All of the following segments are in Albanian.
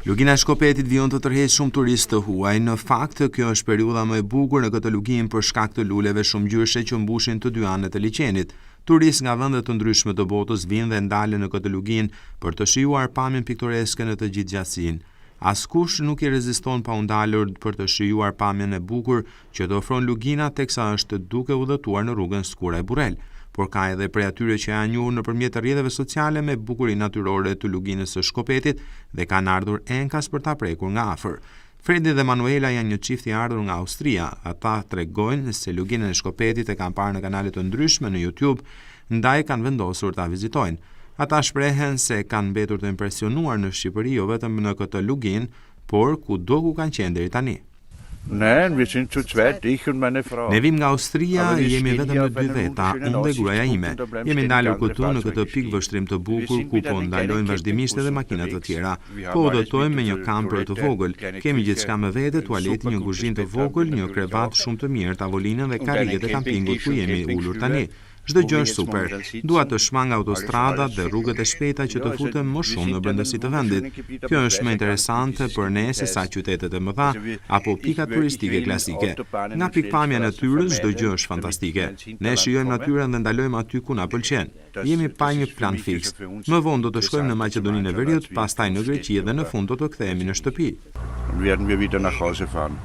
Lugina e Shkopetit vijon të tërheqë shumë turistë të huaj. Në fakt, kjo është periudha më e bukur në këtë luginë për shkak të luleve shumëngjyrëshe që mbushin të dy anët e liqenit. Turistë nga vende të ndryshme të botës vijnë dhe ndalen në këtë luginë për të shijuar pamjen piktoreske në të gjithë gjatësinë. Askush nuk i reziston pa u ndalur për të shijuar pamjen e bukur që të ofron lugina teksa është duke udhëtuar në rrugën Skuraj-Burrel. Por ka edhe prej atyre që janë njohur nëpërmjet rrjeteve sociale me bukurinë natyrore të luginës së Shkopetit dhe kanë ardhur enkas për ta prekur nga afër. Fredi dhe Manuela janë një çift i ardhur nga Austria. Ata tregojnë se luginën e Shkopetit e kanë parë në kanale të ndryshme në YouTube, ndaj kanë vendosur ta vizitojnë. Ata shprehen se kanë mbetur të impresionuar në Shqipëri jo vetëm në këtë luginë, por kudo ku kanë qenë deri tani. Nein, wir sind zu zweit, ich und meine Frau. Ne vijmë nga Austria, jemi vetëm në dy veta, unë dhe gruaja ime. Jemi ndalur këtu në këtë pikëvështrim të bukur ku po ndalojnë vazhdimisht edhe makina të tjera. Po udhëtojmë me një kamper të vogël. Kemi gjithçka me vete, tualetin, një kuzhinë të vogël, një krevat shumë të mirë, tavolinën dhe karriget e kampingut ku jemi ulur tani. Çdo gjë është super. Dua të shmang autostradat dhe rrugët e shpejta që të futem më shumë në brendësi të vendit. Kjo është më interesante për ne se sa qytetet e mëdha apo pikat turistike klasike. Nga pikëpamja e natyrës, çdo gjë është fantastike. Ne shijojmë natyrën dhe ndalojmë aty ku na pëlqen. Jemi pa një plan fiks. Më vonë do të shkojmë në Maqedoninë e Veriut, pastaj në Greqi dhe në fund do të kthehemi në shtëpi. Dann werden wir wieder nach Hause fahren.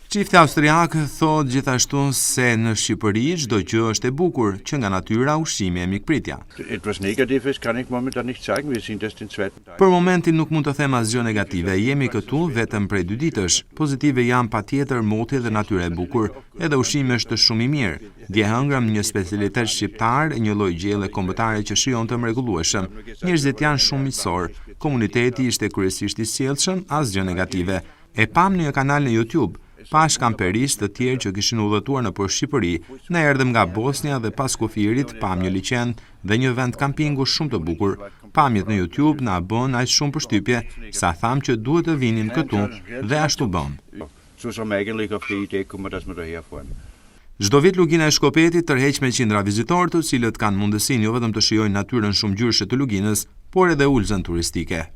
Çifti austriak thotë gjithashtu se në Shqipëri çdo gjë është e bukur, që nga natyra, ushqimi e mikpritja. Etwas Negatives kann ich momentan nicht sagen. Wir sind erst den zweiten Tag. Për momentin nuk mund të them asgjë negative. Jemi këtu vetëm prej dy ditësh. Pozitive janë patjetër moti dhe natyra e bukur. Edhe ushqimi është shumë i mirë. Dje hëngrëm një specialitet shqiptar, një lloj gjelle kombëtare që shijonte mrekullueshëm. Njerëzit janë shumë miqësor. Komuniteti ishte kryesisht i sjellshëm, asgjë negative. E pamë në një kanal në YouTube. Pashë kamperistë të tjerë që kishin udhëtuar nëpër Shqipëri. Ne erdhëm nga Bosnia dhe pas kufirit pamë një liqen dhe një vend kampingu shumë të bukur. Pamjet në YouTube na bënë aq shumë përshtypje sa thamë që duhet të vinim këtu dhe ashtu bëmë. So sind wir eigentlich auf die Idee gekommen, dass wir daher fahren. Çdo vit Lugina e Shkopetit tërheq me qindra vizitorë, të cilët kanë mundësinë jo vetëm të shijojnë natyrën shumëngjyrëshe të Luginës, por edhe ulëzën turistike.